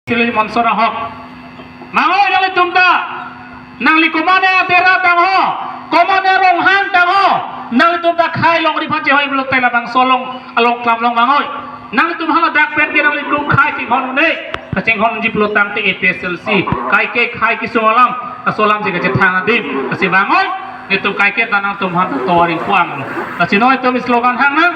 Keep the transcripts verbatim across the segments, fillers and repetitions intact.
Sili Monsor ahok. Mangoi nanglitum ta. Nangli komatne Adera tang ho. Komatne Ronghang tang ho. Nanglitum ta khei longri aphan chehoi pulo tela bangso along along klam long mangoi. Nanglitum haladak pen ke nanglitum khei chinghon un-e. Kachinghon unji pulo tangte A P H L C. Kaike khei kesung alam. Laso alam si kachethang adim. Lasi mangoi. Nelitum kaike ta nangtum aphan tovar ingpuang. Lasi non itum slogan hang nang.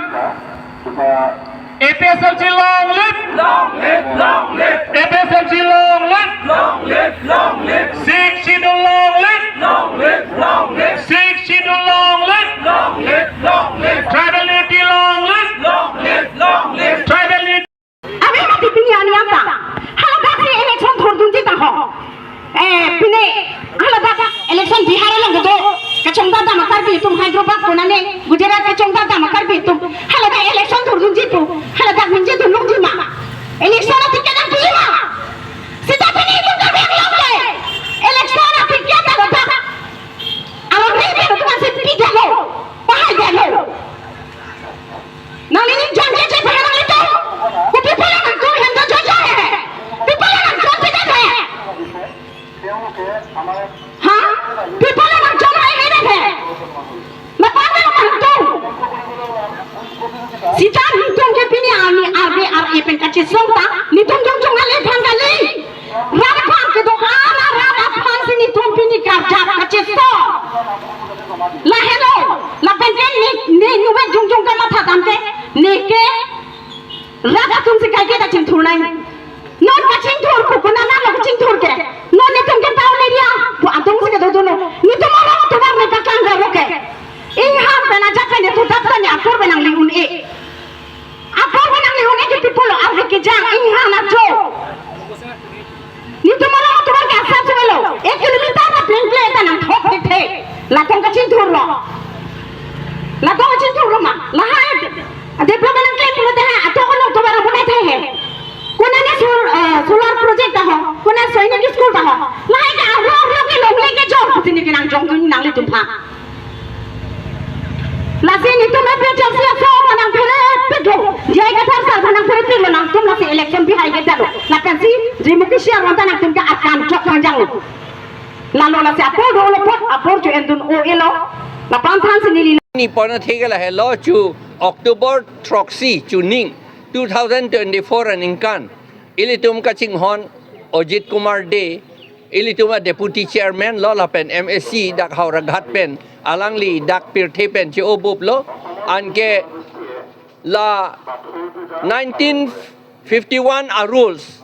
A P H L C long live! Long live, long live! A P H L C long live! Long live, long live! Sixth Schedule long live! Long live, long live! Sixth Schedule long live! Long live, long live! Tribal unity long live! Long live, long live! Tribal unity. Ave mati pini aniyam ta. Haladak si election thurdunji tang ho. Eh, pini haladak election Bihar along kedo. Kachongdam dam Karbi atum Hyderabad konane Gujarat kachongdam dam Karbi atum. Haladak election thurdunji pu. Haladak minje dunlongji ma. Election aticket nangpi ma. Sita pini itum Karbi Anglong ke. Election aticket haladak. Along re pe atum si pi detlo. Pahai detlo. Nangli ning jam ke je pahai nanglitum. Kopi pulo nangtum hem do jojo he. Pi pulo nangtum pi det he. Ha? Pi pulo nangtum hai hai det he. Mata na nangtum. Sita nangtum ke pini arni arbe ar epen kachesong ta. Nangtum jong jong ale phan kali. Rat aphan kedo-an arat aphan si nangtum pini karjap kachesong. Lahelo, lapen ke ne, ne nuvet jongjong kamatha dam ke, neke rat atum si kaike ta chingthur nai. Non kachingthur pu konat lo kachingthur ke. Non netum ke town area pu atum si kedo dono. Netum orang atovar ne paklang garo ke. Ingham pen ajat pen netum dat pen ne akur pen nangli un-e. Apor pen nangli un-e ke pi pulo arve kejang ingham ajo. Netum alam atovar ke asap sumelo. Ek kilometer ta pleng pleng ta nangthok thekthe. Latum kachingthur lo. Latum kachingthur lo ma. Lahai development nangklem pulote ha ato kono atovar abonai thai he. Konane sol-, eh, solar project ta ho. Konane Sainik school ta ho. Lahai ke arlo arlo ke longle kejor. Sini ke nangjong dun nanglitum aphan. Lasi netum A P H L C aso aphan nangpherepiklo. J I Kathar sir aphan nangpherepiklo nangtum lasi election bihai ke jalo. Lapen si Democracy aron ta nangtum ke akan chok pangjanglo. Lalo lasi apor dolo apot apor chu endun o elo. Lapen thansi neli. Ni pon atheke lahelo chu October throksi chuning two thousand twenty-four aningkan. Ilitum kachinghon Ajit Kumar Dey, ilitum a Deputy Chairman lo lapen M A C dak Howraghat pen, alangli dak pirthe pen che-obup lo, anke la nineteen fifty-one a rules,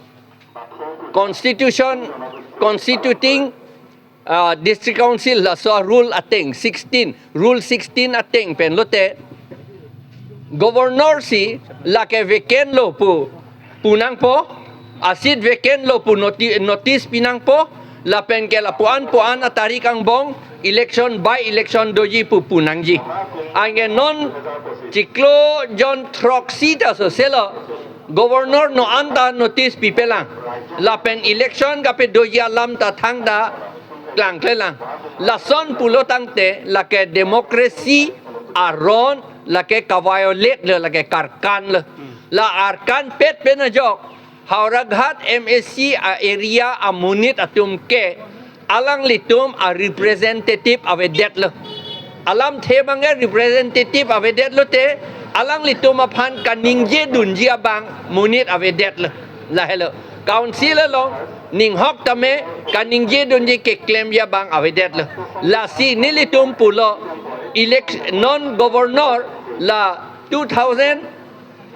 constitution, constituting ah, District Council laso rule ateng sixteen, rule sixteen ateng pen lote, Governor si lake vacant lo pu, pu nangpo, a seat vacant lo pu noti-, notice pi nangpo, lapen ke lapuan puan atarik angbong election by election doji pu pu nangji. Anke non chiklo jon throksi ta soselo, Governor non anta notice pipelang. Lapen election kapedoji alam ta thangta klangklelang. Lason pulo tangte lake democracy aron lake ka-violate lo, lake karkan lo. La arkan pet pen ajok Howraghat M A C a area amonit atum ke alanglitum a representative avedetlo. Alamthe abang ke representative avedetlo te, alanglitum aphan kaningje dunji abang monit avedetlo. Lahelo. Council along ninghok tame kaningje dunji keklemji abang avedetlo. Lasi nelitum pulo elect-, non governor la two thousand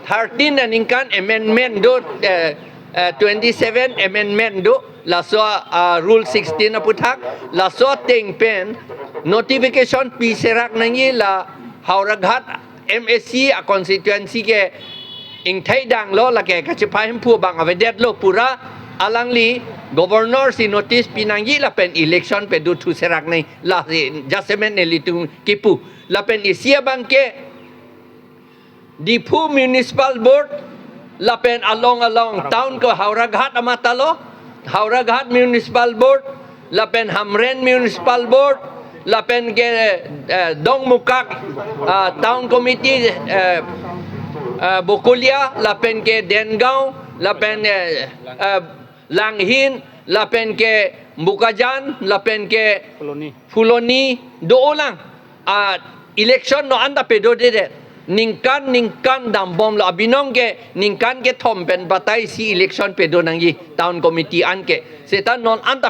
thirteen aningkan amendment do, eh, eh, twenty-seven amendment do, laso, ah, rule sixteen aputhak, laso ateng pen notification pi serak nangji, la Howraghat M A C a constituency ke ingthai dang lo, lake kachepahemphu abang avedetlo, pura alangli governor si notice pi nangji lapen election pedo thu serak nangji, lasi jasemet nelitum kipu. Lapen isi abang ke Diphu Municipal Board, lapen along along town ko Howraghat amatha lo, Howraghat Municipal Board, lapen Hamren Municipal Board, lapen ke, eh, Dongmukak, ah, Town Committee, eh, eh, Bokolia, lapen ke Dengaon, lapen eh, eh, Langhin, lapen ke Bokajan, lapen ke Phuloni. Phuloni, do-olang. Ah, election non anta pedodedet. Ningkan ningkan dambomlo, abinong ke ningkan kethom pen batai si election pedo nangji town committee anke. Seta non anta